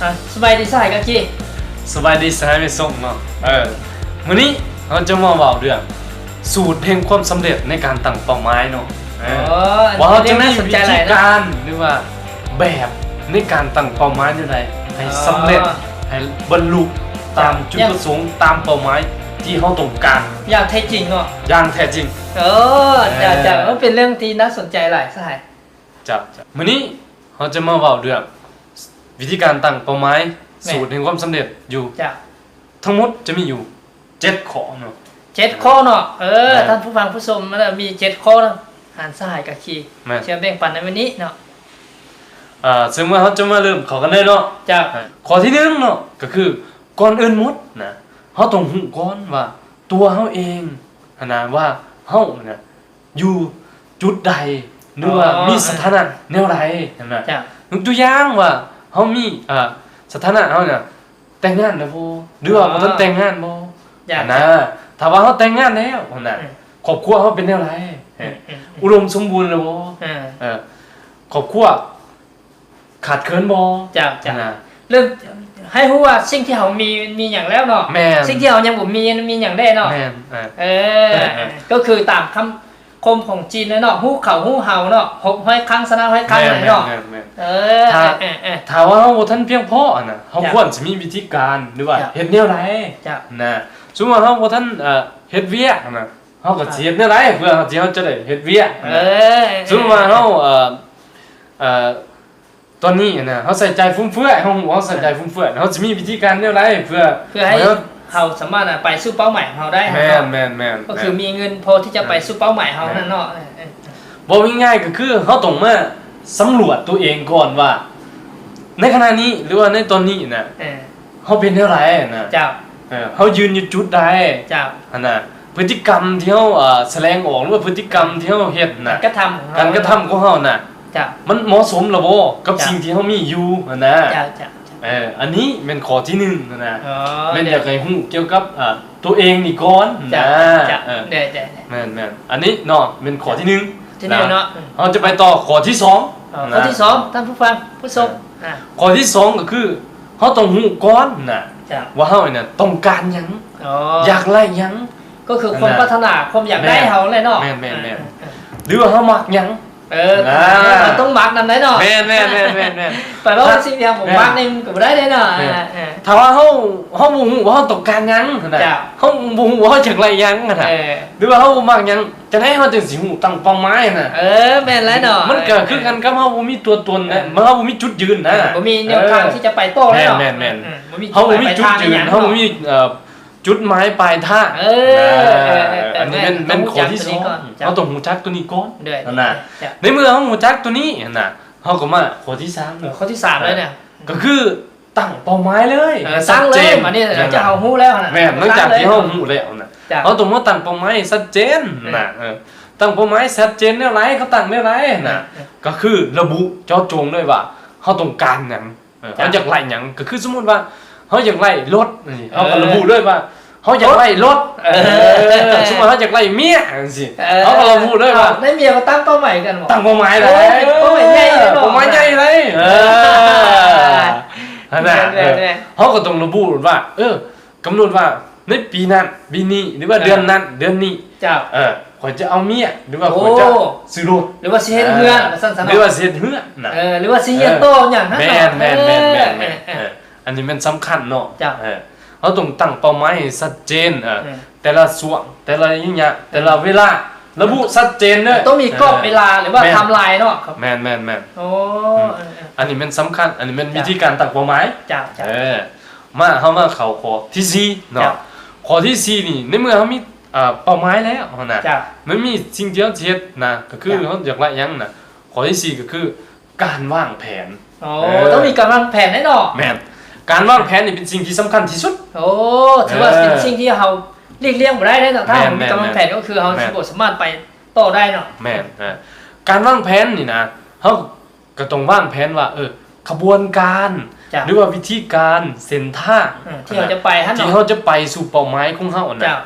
ອ່ະ ສະບາຍດີສະຫາຍກາກີ. ສະບາຍດີສະຫາຍແມ່ສົງເນາະ. ເອີ ມື້ນີ້ເຮົາຈະມາເວົ້າເລື່ອງສູດແຫ່ງຄວາມສຳເລັດໃນການຕັ້ງເປົ້າໝາຍເນາະ. ເອີ ອໍ ອັນ ວ່າເຮົາຈະມີວິທີການ ຫຼືວ່າແບບໃນການຕັ້ງເປົ້າໝາຍແນວໃດໃຫ້ສຳເລັດ ອໍ ໃຫ້ບັນລຸຕາມຈຸດປະສົງ ຕາມເປົ້າໝາຍທີ່ເຮົາຕ້ອງການ ຢ່າງແທ້ຈິງເນາະ. ຢ່າງແທ້ຈິງ. ເອີ ເຈົ້າ ເຈົ້າ ເອີ ເປັນເລື່ອງທີ່ໜ້າສົນໃຈຫຼາຍສະຫາຍ. ເຈົ້າ ເຈົ້າ ມື້ນີ້ເຮົາຈະມາເວົ້າເລື່ອງວິທີການຕັ້ງເປົ້າໝາຍ ແມ່ນ ສູດແຫ່ງຄວາມສຳເລັດຢູ່ ເຈົ້າ ທັງໝົດຈະມີຢູ່ເຈັດຂໍ້ເນາະ. ເຈັດຂໍ້ເນາະ. ເອີ ແມ່ນ ທ່ານຜູ້ຟັງຜູ້ຊົມ ມັນມີເຈັດຂໍ້ເນາະ. ທ່ານສະຫາຍກາຄີ ແມ່ນ ຈະແບ່ງປັນໃນມື້ນີ້ເນາະ. ເຊິ່ງວ່າເຮົາຈະມາເລີ່ມເຂົ້າກັນເລີຍເນາະ. ເຈົ້າ ຂໍ້ທີໜຶ່ງເນາະ ກໍຄືກ່ອນອື່ນໝົດນະ ເຮົາຕ້ອງຮູ້ກ່ອນວ່າຕົວເຮົາເອງຫັ້ນນະ ວ່າເຮົານະ ຢູ່ຈຸດໃດ ຫຼືວ່າ ອໍ ມີສະຖານະແນວໃດຫັ້ນນະ. ເຈົ້າ ຍົກຕົວຢ່າງວ່າເຮົາມີ ເອີ ສະຖານະເຮົານະ ແຕ່ງງານແລ້ວບໍ່ ຫຼືວ່າ ອໍ ບໍ່ທັນແຕ່ງງານບໍ່? ເຈົ້າ ຫັ້ນນະ. ຖ້າວ່າເຮົາແຕ່ງງານແລ້ວຫັ້ນນະ ອືມ ຄອບຄົວເຮົາເປັນແນວໃດ? ອືມ ອືມ ອຸດົມສົມບູນແລ້ວບໍ່? ເອີ ເອີ ຄອບຄົວ ຂາດເຂີນບໍ່? ເຈົ້າ ເຈົ້າ ນະ ເລີ່ມໃຫ້ຮູ້ວ່າສິ່ງທີ່ເຮົາມີ ມີຫຍັງແລ້ວເນາະ. ແມ່ນ ສິ່ງທີ່ເຮົາຍັງບໍ່ມີ ມີຫຍັງແດ່ເນາະ. ແມ່ນ ເອີ ເອີ ເອີ ເອີ ກໍຄືຕາມຄຳຄົມຂອງຈີນເນາະ ຮູ້ເຂົາຮູ້ເຮົາເນາະ ຮົບຮ້ອຍຄັ້ງຊະນະຮ້ອຍຄັ້ງ. ແມ່ນ ເນາະ. ແມ່ນ ແມ່ນ ເອີ ຖ້າ ເອີ ເອີ ເອີ ຖ້າວ່າເຮົາບໍ່ທັນພຽງພໍຫັ້ນນະ ເຮົາ ເຈົ້າ ຄວນຊິມີວິທີການ ຫຼືວ່າ ເຈົ້າ ເຮັດແນວໃດ? ເຈົ້າ ນະ ສົມມຸດວ່າເຮົາບໍ່ທັນ ເອີ ເຮັດວຽກຫັ້ນນະ ເຮົາກໍ ອ່າ ຊິເຮັດແນວໃດເພື່ອເຮົາຈະໄດ້ເຮັດວຽກ? ເອີ ສົມມຸດວ່າເຮົາ ເອີ ເອີ ຕອນນີ້ນະ ເຮົາໃຊ້ຈ່າຍຟຸມເຟືອຍ ເຮົາ ເຮົາໃຊ້ຈ່າຍຟຸມເຟືອຍ ເຮົາຊິມີວິທີການແນວໃດເພື່ອ ເພື່ອໃຫ້ ໃຫ້ເຮົາ ເຮົາສາມາດ ອະ ໄປສູ່ເປົ້າໝາຍຂອງເຮົາໄດ້? ແມ່ນ ເນາະ ແມ່ນ ແມ່ນ ກໍຄື ແມ່ນ ມີເງິນພໍທີ່ຈະໄປສູ່ເປົ້າໝາຍເຮົານັ້ນເນາະ. ເອີ ເອີ ເວົ້າງ່າຍໆ ກໍຄືເຮົາຕ້ອງມາສຳຫຼວດຕົວເອງກ່ອນວ່າ ໃນຂະນະນີ້ ຫຼືວ່າໃນຕອນນີ້ນະ ເອີ ເຮົາເປັນແນວໃດນະ? ເຈົ້າ ເອີ ເຮົາຢືນຢູ່ຈຸດໃດ? ເຈົ້າ ຫັ້ນນະ ພຶດຕິກຳທີ່ເຮົາ ເອີ ສະແດງອອກ ຫຼືວ່າພຶດຕິກຳທີ່ເຮົາເຮັດນະ ການກະທຳຂອງເຮົາ ການກະທຳຂອງເຮົານະ ເຈົ້າ ມັນເໝາະສົມແລ້ວບໍ່ກັບ ເຈົ້າ ສິ່ງທີ່ເຮົາມີຢູ່ຫັ້ນນະ? ເຈົ້າ ເຈົ້າ ເຈົ້າ ເອີ ອັນນີ້ແມ່ນຂໍ້ທີໜຶ່ງຫັ້ນນະ. ອໍ ແມ່ນຢາກໃຫ້ຮູ້ກ່ຽວກັບ ເອີ ຕົວເອງນີ້ກ່ອນນະ. ເຈົ້າ ເຈົ້າ ເອີ ໄດ້ໆໆ ແມ່ນໆ ອັນນີ້ເນາະ ແມ່ນຂໍ້ທີໜຶ່ງ ທີໜຶ່ງເນາະ. ເຮົາຈະໄປຕໍ່ຂໍ້ທີສອງ ອໍ ນະ ຂໍ້ທີສອງ ທ່ານຜູ້ຟັງຜູ້ຊົມ. ເອີ ອ່າ ຂໍ້ທີສອງ ກໍຄື ເຮົາຕ້ອງຮູ້ກ່ອນນະ ເຈົ້າ ວ່າເຮົານີ້ນະຕ້ອງການຫຍັງ? ອໍ ຢາກໄດ້ຫຍັງ? ກໍຄືຄວາມ ຫັ້ນນະ ປາດຖະໜາ ຄວາມຢາກໄດ້ ແມ່ນ ເຮົາແຫຼະເນາະ. ແມ່ນໆໆ ເອີ ເອີ ເອີ ຫຼືວ່າເຮົາມັກຫຍັງ? ເອີ ນະ ເຮົາຕ້ອງມັກນຳໄດ໋ເນາະ. ແມ່ນໆໆໆໆ ໄປເວົ້າສິ່ງທີ່ເຮົາບໍ່ມັກນີ້ມັນກໍບໍ່ໄດ້ເດ້ເນາະ. ແມ່ນ ເອີ ເອີ ຖ້າວ່າເຮົາ ເຮົາບໍ່ຮູ້ວ່າເຮົາຕ້ອງການຫຍັງຫັ້ນນະ ເຈົ້າ ເຮົາບໍ່ຮູ້ວ່າເຮົາຢາກໄດ້ຫຍັງຫັ້ນນະ ເອີ ຫຼືວ່າເຮົາບໍ່ມັກຫຍັງ ຈັ່ງໃດເຮົາຈຶ່ງຊິຮູ້ຕັ້ງເປົ້າໝາຍຫັ້ນນະ? ເອີ ແມ່ນແຫຼະເນາະ. ມັນກໍຄືກັນກັບເຮົາບໍ່ມີຕົວຕົນນະ ເອີ ເຮົາບໍ່ມີຈຸດຢືນນະ ເອີ ບໍ່ມີແນວທາງ ເອີ ທີ່ຈະໄປຕໍ່ແລ້ວ. ແມ່ນໆໆ ເອີ ບໍ່ມີ ເຮົາບໍ່ມີຈຸດຢືນ ເຮົາບໍ່ມີ ເອີ ຈຸດໝາຍປາຍທາງ. ເອີ ເອີ ເອີ ອັນນີ້ແມ່ນ ແມ່ນຂໍ້ທີສອງ ເຮົາຕ້ອງຮູ້ຈັກຕົວນີ້ກ່ອນ ເອີ ຫັ້ນນະ. ໃນເມື່ອເຮົາຮູ້ຈັກຕົວນີ້ຫັ້ນນະ ເຮົາກໍມາຂໍ້ທີສາມ. ເອີ ຂໍ້ທີສາມເລີຍນະ ກໍຄື ຕັ້ງເປົ້າໝາຍເລີຍ ເອີ ຕັ້ງເລີຍ ບາດນີ້ຫຼັງຈາກເຮົາຮູ້ແລ້ວນະ. ແມ່ນ ຫຼັງຈາກທີ່ເຮົາຮູ້ແລ້ວນະ ເຈົ້າ ເຮົາຕ້ອງມາຕັ້ງເປົ້າໝາຍໃຫ້ຊັດເຈນນະ. ເອີ ເອີ ຕັ້ງເປົ້າໝາຍຊັດເຈນແນວໃດ ເຮົາຕັ້ງແນວໃດນະ ເອີ ເອີ ກໍຄືລະບຸເຈາະຈົງເລີຍວ່າເຮົາຕ້ອງການຫຍັງ ເອີ ເຈົ້າ ເຮົາຢາກໄດ້ຫຍັງ ກໍຄືສົມມຸດວ່າເຮົາຢາກໄດ້ລົດນີ້ ເອີ ເຮົາກໍລະບຸເລີຍວ່າ ເຮົາຢາກໄດ້ລົດ ເອີ ສົມມຸດເຮົາຢາກໄດ້ເມຍຈັ່ງຊີ້ ເອີ ເຮົາກໍລະບຸເລີຍວ່າ ໄດ້ເມຍກໍຕັ້ງເປົ້າໝາຍກັນບໍ່? ຕັ້ງເປົ້າໝາຍເລີຍ ເປົ້າໝາຍໃຫຍ່ເລີຍ ເອີ ຫັ້ນນະ ເຮົາກໍຕ້ອງລະບຸວ່າ ເອີ ກຳນົດວ່າໃນປີນັ້ນ ປີນີ້ ຫຼືວ່າເດືອນນັ້ນ ເດືອນນີ້ ເຈົ້າ ເອີ ຂ້ອຍຈະເອົາເມຍ ຫຼືວ່າຂ້ອຍຈະຊື້ລົດ ຫຼືວ່າຊິເຮັດເຮືອນ ວ່າຊັ້ນຊະເນາະ ຫຼືວ່າຊິເຮັດເຮືອນນະ ເອີ ຫຼືວ່າຊິຮຽນຕໍ່ຫຍັງຫັ້ນ. ແມ່ນໆໆໆ ເອີ ອັນນີ້ແມ່ນສຳຄັນເນາະ. ເຈົ້າ ເອີ ເຮົາຕ້ອງຕັ້ງເປົ້າໝາຍໃຫ້ຊັດເຈນ ເອີ ແຕ່ລະຊ່ວງ ແຕ່ລະໄລຍະ ແຕ່ລະເວລາ ລະບຸຊັດເຈນເດີ ຕ້ອງມີກອບເວລາ ເອີ ຫຼືວ່າ ແມ່ນ ໄທມ໌ລາຍເນາະ. ແມ່ນໆໆ ໂອ້ ເອີ ອັນນີ້ແມ່ນສຳຄັນ ອັນນີ້ແມ່ນ ເຈົ້າ ວິທີການຕັ້ງເປົ້າໝາຍ. ເຈົ້າ ເຈົ້າ ເອີ ມາ ເຮົາມາເຂົ້າຂໍ້ທີສີ່ເນາະ. ເຈົ້າ ຂໍ້ທີສີ່ນີ້ ໃນເມື່ອເຮົາມີ ເອີ ເປົ້າໝາຍແລ້ວຫັ້ນນະ ເຈົ້າ ມັນມີສິ່ງທີ່ເຮົາຊິເຮັດນະ ກໍຄື ເຈົ້າ ເຮົາຢາກໄດ້ຫຍັງນະ ຂໍ້ທີສີ່ກໍຄື ການວາງແຜນ. ໂອ້ ເອີ ຕ້ອງມີການວາງແຜນແນ່ເນາະ. ແມ່ນ ການວາງແຜນນີ້ເປັນສິ່ງທີ່ສຳຄັນທີ່ສຸດ. ໂອ້ ຖືວ່າ ເອີ ເປັນສິ່ງທີ່ເຮົາຫຼີກລ່ຽງບໍ່ໄດ້ເດ້ເນາະ. ຖ້າເຮົາບໍ່ມີການວາງແຜນ ກໍຄືເຮົາ ແມ່ນ ຊິບໍ່ສາມາດໄປຕໍ່ໄດ້ເນາະ. ແມ່ນ ເອີ ການວາງແຜນນີ້ນະ ເຮົາກໍຕ້ອງວາງແຜນວ່າ ເອີ ຂະບວນການ ເຈົ້າ ຫຼືວ່າວິທີການ ເສັ້ນທາງ ເອີ ທີ່ເຮົາຈະໄປຫັ້ນເນາະ ທີ່ເຮົາຈະໄປສູ່ເປົ້າໝາຍຂອງເຮົາຫັ້ນນະ ເຈົ້າ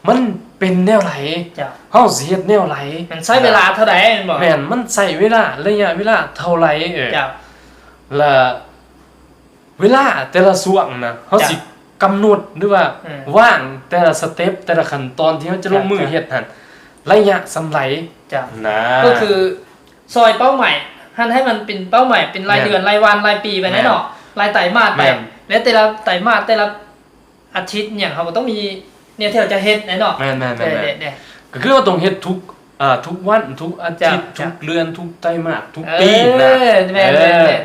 ມັນເປັນແນວໃດ? ເຈົ້າ ເຮົາຊິເຮັດແນວໃດ? ມັນໃຊ້ເວລາເທົ່າໃດແມ່ນບໍ່? ແມ່ນ ມັນໃຊ້ເວລາ ໄລຍະເວລາເທົ່າໃດ? ເອີ ເຈົ້າ ລະ ເວລາແຕ່ລະຊ່ວງນະ ເຮົາ ເຈົ້າ ຊິກຳນົດ ຫຼືວ່າ ເອີ ວາງແຕ່ລະສະເຕັບ ແຕ່ລະຂັ້ນຕອນທີ່ເຮົາຈະລົງມື ເຈົ້າ ເຮັດຫັ້ນ ໄລຍະສ່ຳໃດ ເຈົ້າ ນະ ກໍຄືຊ່ອຍເປົ້າໝາຍຫັ້ນ ໃຫ້ມັນເປັນເປົ້າໝາຍ ເປັນລາຍ ແມ່ນ ເດືອນ ລາຍວັນ ລາຍປີໄປແດ່ເນາະ ແມ່ນ ລາຍໄຕມາດໄປ ແມ່ນ ແລະ ແຕ່ລະໄຕມາດ ແຕ່ລະອາທິດຫຍັງ ເຮົາກໍຕ້ອງມີແນວທີ່ເຮົາຈະເຮັດແດ່ເນາະ ແມ່ນໆໆໆ ແດ່ໆ ກໍຄືເຮົາຕ້ອງເຮັດທຸກ ອ່າ ທຸກວັນ ທຸກອາທິດ ເຈົ້າ ທຸກເດືອນ ທຸກໄຕມາດ ທຸກ ເອີ ປີນະ ແມ່ນໆໆ ເອີ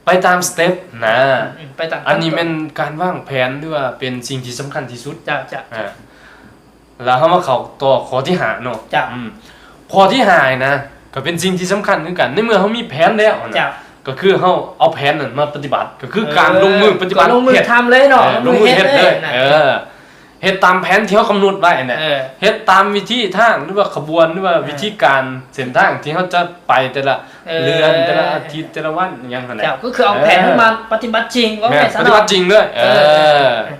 ໄປຕາມສະເຕັບນະ ອືມ ໄປຕາມ ອັນນີ້ແມ່ນການວາງແຜນ ຫຼືວ່າເປັນສິ່ງທີ່ສຳຄັນທີ່ສຸດ ເຈົ້າໆ ອ່າ ແລ້ວເຮົາມາເຂົ້າຕໍ່ຂໍ້ທີຫ້າເນາະ ເຈົ້າ ອືມ ຂໍ້ທີຫ້ານີ້ນະ ກໍເປັນສິ່ງທີ່ສຳຄັນຄືກັນ ໃນເມື່ອເຮົາມີແຜນແລ້ວນະ ເຈົ້າ ກໍຄືເຮົາເອົາແຜນນັ້ນມາປະຕິບັດ ກໍຄື ເອີ ການລົງມືປະຕິບັດ ກໍລົງມື ເຮັດ ທຳເລີຍເນາະ ເອີ ລົງມືເຮັດເລີຍ ເຮັດເລີຍນະ ເອີ ເຮັດຕາມແຜນທີ່ເຮົາກຳນົດໄວ້ຫັ້ນແຫຼະ ເອີ ເຮັດຕາມວິທີທາງ ຫຼືວ່າຂະບວນ ຫຼືວ່າ ເອີ ວິທີການເສັ້ນທາງທີ່ເຮົາຈະໄປແຕ່ລະ ເອີ ເດືອນ ແຕ່ລະອາທິດ ແຕ່ລະວັນ ອີ່ຫຍັງຫັ້ນແຫຼະ ເຈົ້າ ກໍຄືເອົາແຜນ ເອີ ນັ້ນມາປະຕິບັດຈິງ ເວົ້າ ແມ່ນ ງ່າຍຊະ ປະຕິບັດຈິງເລີຍ ເອີ ເອີ ເອີ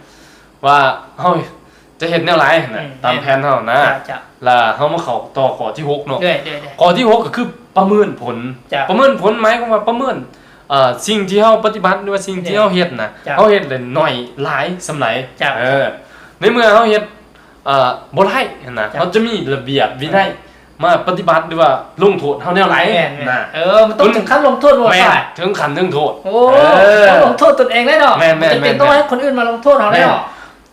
ວ່າເຮົາຈະເຮັດແນວໃດຫັ້ນນະ ອືມ ຕາມແຜນເຮົານະ ເຈົ້າ ເຈົ້າ ລະເຮົາມາເຂົ້າຕໍ່ຂໍ້ທີຫົກເນາະ ເດ້ໆໆ ຂໍ້ທີຫົກກໍຄືປະເມີນຜົນ ເຈົ້າ ປະເມີນຜົນໝາຍຄວາມວ່າປະເມີນ ເອີ ສິ່ງທີ່ເຮົາປະຕິບັດ ຫຼືວ່າສິ່ງທີ່ເຮົາເຮັດນະ ເຈົ້າ ເຮົາເຮັດໄດ້ໜ້ອຍຫຼາຍສ່ຳໃດ ເຈົ້າ ເອີ ໃນເມື່ອເຮົາເຮັດ ເອີ ບໍ່ໄດ້ຫັ້ນນະ ເຈົ້າ ເຮົາຈະມີລະບຽບວິໄນ ເອີ ມາປະຕິບັດ ຫຼືວ່າລົງໂທດເຮົາແນວໃດ ແມ່ນໆ ນະ ເອີ ມັນຕ້ອງເຖິງຂັ້ນລົງໂທດບໍ່ ແມ່ນ ຊາຍ ເຖິງຂັ້ນເຖິງໂທດ ໂອ້ ເອີ ຕ້ອງລົງໂທດຕົນເອງເລີຍເນາະ ແມ່ນໆໆໆ ບໍ່ຈຳເປັນຕ້ອງໃຫ້ຄົນອື່ນມາລົງໂທດເຮົາເລີຍເນາະ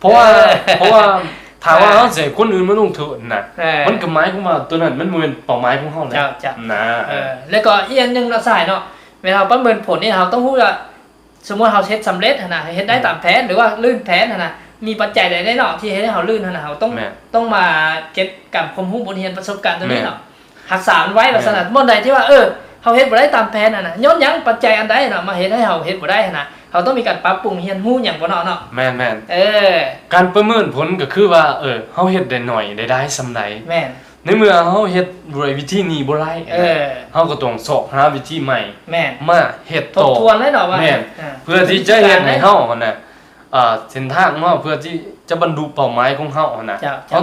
ແມ່ນ ເພາະວ່າ ເອີ ເພາະວ່າຖ້າວ່າ ເອີ ເຮົາຊິໃຫ້ຄົນອື່ນມາລົງໂທດນະ ເອີ ມັນກໍໝາຍຄວາມວ່າຕົວນັ້ນມັນບໍ່ແມ່ນເປົ້າໝາຍຂອງເຮົາແລ້ວ ເຈົ້າໆ ນະ ເອີ ແລ້ວກໍອີກອັນໜຶ່ງເນາະ ຊາຍເນາະ ເວລາເຮົາປະເມີນຜົນນີ້ ເຮົາຕ້ອງຮູ້ວ່າ ສົມມຸດເຮົາເຮັດສຳເລັດຫັ້ນນະ ເຮັດໄດ້ ອືມ ຕາມແຜນ ຫຼືວ່າລື່ນແຜນຫັ້ນນະ ມີປັດໄຈໃດແດ່ເນາະທີ່ເຮັດໃຫ້ເຮົາລື່ນຫັ້ນນະ ເຮົາຕ້ອງ ແມ່ນ ຕ້ອງມາເກັບກຳຄວາມຮູ້ບົດຮຽນປະສົບການຕົວນີ້ເນາະ ແມ່ນ ຮັກສາມັນໄວ້ ແມ່ນ ວ່າຊັ້ນນະ ບ່ອນໃດທີ່ວ່າ ເອີ ເຮົາເຮັດບໍ່ໄດ້ຕາມແຜນຫັ້ນນະ ຍ້ອນຫຍັງ ປັດໄຈອັນໃດເນາະ ມາເຮັດໃຫ້ເຮົາເຮັດບໍ່ໄດ້ຫັ້ນນະ ເຮົາຕ້ອງມີການປັບປຸງຮຽນຮູ້ຫຍັງບໍ່ເນາະ ເນາະ ແມ່ນໆ ເອີ ການປະເມີນຜົນກໍຄືວ່າ ເອີ ເຮົາເຮັດໄດ້ໜ້ອຍໄດ້ຫຼາຍສ່ຳໃດ ແມ່ນ ໃນເມື່ອເຮົາເຮັດດ້ວຍວິທີນີ້ບໍ່ໄດ້ ເອີ ເຮົາກໍຕ້ອງຊອກຫາວິທີໃໝ່ ແມ່ນ ມາເຮັດຕໍ່ ທົບທວນເລີຍເນາະວ່າ ແມ່ນ ເອີ ເພື່ອທີ່ຈະເຮັດໃຫ້ເຮົາຫັ້ນນະ ເອີ ເສັ້ນທາງຂອງເຮົາ ເພື່ອທີ່ຈະບັນລຸເປົ້າໝາຍຂອງເຮົາຫັ້ນນະ ເຈົ້າໆ ເຮົາ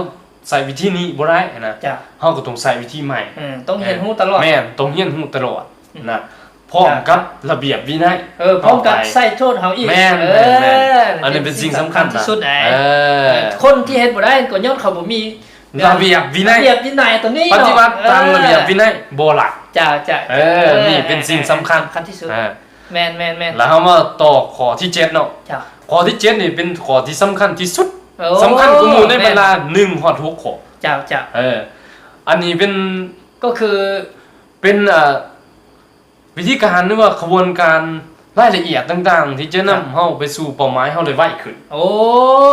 ໃຊ້ວິທີນີ້ບໍ່ໄດ້ຫັ້ນນະ ເຈົ້າ ເຮົາກໍຕ້ອງໃຊ້ວິທີໃໝ່ ເອີ ຕ້ອງຮຽນຮູ້ຕະຫຼອດ ແມ່ນ ຕ້ອງຮຽນຮູ້ຕະຫຼອດ ອືມ ນະ ພ້ອມກັບລະບຽບວິໄນ ເອີ ພ້ອມກັບໃສ່ໂທດເຮົາອີກ ແມ່ນ ເອີ ແມ່ນໆ ອັນນີ້ເປັນສິ່ງສຳຄັນທີ່ສຸດ ເອີ ຄົນທີ່ເຮັດບໍ່ໄດ້ກໍຍ້ອນເຂົາບໍ່ມີລະບຽບວິໄນ ລະບຽບວິໄນຕົວນີ້ເນາະ ປະຕິບັດຕາມລະບຽບວິໄນ ເອີ ບໍ່ລະ ເຈົ້າໆ ເອີ ເອີ ນີ້ເປັນສິ່ງສຳຄັນ ເອີ ສຳຄັນທີ່ສຸດ ເອີ ແມ່ນໆໆ ແລ້ວເຮົາມາຕໍ່ຂໍ້ທີເຈັດເນາະ ເຈົ້າ ຂໍ້ທີເຈັດນີ້ເປັນຂໍ້ທີ່ສຳຄັນທີ່ສຸດ ໂອ້ ສຳຄັນກວ່າໝູ່ໃນບັນດາ ແມ່ນ ໜຶ່ງຮອດຫົກຂໍ້ ເຈົ້າໆ ເອີ ອັນນີ້ເປັນ ກໍຄື ເປັນ ເອີ ວິທີການ ຫຼືວ່າຂະບວນການ ລາຍລະອຽດຕ່າງໆ ທີ່ຈະນຳ ເຈົ້າ ເຮົາໄປສູ່ເປົ້າໝາຍເຮົາໄດ້ໄວຂຶ້ນ ໂອ້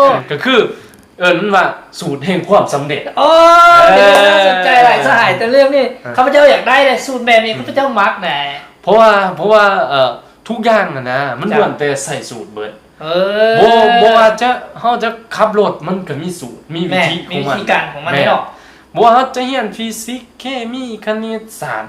ເອີ ກໍຄືເອີ້ນມັນວ່າສູດແຫ່ງຄວາມສຳເລັດ ໂອ້ ເອີ ເປັນເລື່ອງທີ່ໜ້າສົນໃຈຫຼາຍ ສະຫາຍ ແຕ່ເລື່ອງນີ້ ເອີ ຂ້າພະເຈົ້າຢາກໄດ້ແຫຼະ ສູດແບບນີ້ ອືມ ຂ້າພະເຈົ້າມັກແຫຼະ ເພາະວ່າ ເພາະວ່າ ເອີ ທຸກຢ່າງຫັ້ນນະ ມັນ ເຈົ້າ ລ້ວນແຕ່ໃຊ້ສູດເບິດ ເອີ ບໍ່ ບໍ່ວ່າຈະ ເຮົາຈະຂັບລົດ ມັນກໍມີສູດ ມີວິທີ ແມ່ນ ຂອງມັນ ມີວິທີການຂອງມັນ ແມ່ນ ເນາະ ບໍ່ວ່າເຮົາຈະຮຽນຟີຊິກ ເຄມີ ຄະນິດສາດ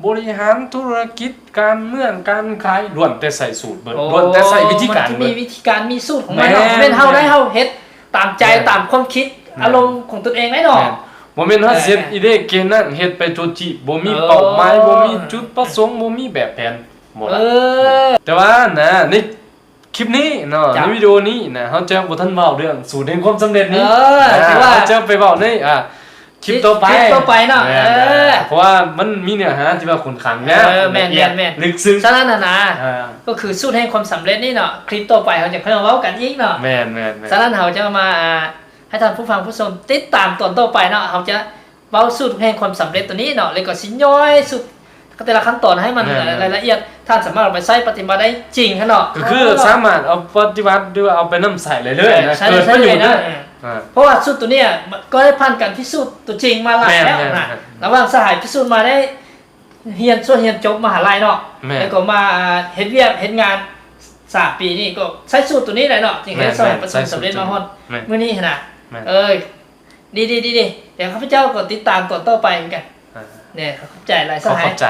ບໍລິຫານທຸລະກິດ ການເມືອງ ການຂາຍ ລ້ວນແຕ່ໃຊ້ສູດເບິດ ໂອ້ ລ້ວນແຕ່ໃຊ້ວິທີການເບິດ ມັນຈະມີວິທີການ ມີສູດຂອງມັນເນາະ ແມ່ນ ແມ່ນເຮົາໄດ້ ເຮົາເຮັດຕາມໃຈ ແມ່ນ ຕາມຄວາມຄິດ ແມ່ນ ອາລົມຂອງຕົນເອງໄດ້ເນາະ ແມ່ນ ບໍ່ແມ່ນເຮົາຊິເຮັດ ແມ່ນ ອີເດເກນັ້ນ ເຮັດໄປທົ່ວທີ່ ບໍ່ມີ ເອີ ເປົ້າໝາຍ ບໍ່ມີຈຸດປະສົງ ບໍ່ມີແບບແຜນ ບໍ່ໄດ້ ເອີ ແຕ່ວ່ານະ ໃນ ຄລິບນີ້ເນາະ ເຈົ້າ ໃນວິດີໂອນີ້ນະ ເຮົາຈະບໍ່ທັນເວົ້າເລື່ອງສູດແຫ່ງຄວາມສຳເລັດນີ້ ເອີ ນະ ຖືວ່າ ເຮົາຈະໄປເວົ້າໃນ ອ່າ ຄລິບຕໍ່ໄປ ຄລິບຕໍ່ໄປເນາະ ແມ່ນ ເອີ ເພາະວ່າມັນມີເນື້ອຫາທີ່ວ່າຂ້ອນຂ້າງຍາວ ເອີ ແມ່ນໆໆ ແລະ ເອີ ເອີ ເລິກເຊິ່ງ ສະນັ້ນນະ ເອີ ກໍຄືສູດແຫ່ງຄວາມສຳເລັດນີ້ເນາະ ຄລິບຕໍ່ໄປເຮົາຈະຄ່ອຍມາເວົ້າກັນອີກເນາະ ແມ່ນໆໆ ສະນັ້ນເຮົາຈະມາ ອ່າ ໃຫ້ທ່ານຜູ້ຟັງຜູ້ຊົມຕິດຕາມຕອນຕໍ່ໄປເນາະ ເຮົາຈະ ເວົ້າສູດແຫ່ງຄວາມສຳເລັດຕົວນີ້ເນາະ ແລ້ວກໍຊິຍ່ອຍສູດແຕ່ລະຂັ້ນຕອນໃຫ້ມັນ ແມ່ນໆ ລາຍລະອຽດ ທ່ານສາມາດເອົາໄປໃຊ້ປະຕິບັດໄດ້ຈິງຫັ້ນເນາະ ກໍຄື ເອີ ສາມາດເອົາປະຕິບັດ ຫຼືວ່າເອົາໄປນຳໃຊ້ໄດ້ເລີຍນະ ເອີ ໃຊ້ ເກີດປະໂຍດເລີຍ ເອີ ເພາະວ່າສູດຕົວເນີ້ຍ ກໍໄດ້ຜ່ານການພິສູດຕົວຈິງມາຫຼາຍແລ້ວນະ ແມ່ນໆໆ ລະຫວ່າງສະຫາຍພິສູດມາໄດ້ຮຽນ ຊ່ວງຮຽນຈົບມະຫາໄລເນາະ ແມ່ນ ແລ້ວກໍມາເຮັດວຽກເຮັດງານສາມປີນີ້ ກໍໃຊ້ສູດຕົວນີ້ແຫຼະເນາະ ຈຶ່ງເຮັດໃຫ້ ແມ່ນໆ ປະສົບສຳເລັດມາຮອດ ແມ່ນ ມື້ນີ້ຫັ້ນນະ ແມ່ນ ເອີ ດີໆໆ ດຽວຂ້າພະເຈົ້າກໍຕິດຕາມຕອນຕໍ່ໄປຄືກັນ ອ່າ ແນ່ ຂອບໃຈຫຼາຍສະຫາຍ ຂອບໃຈ.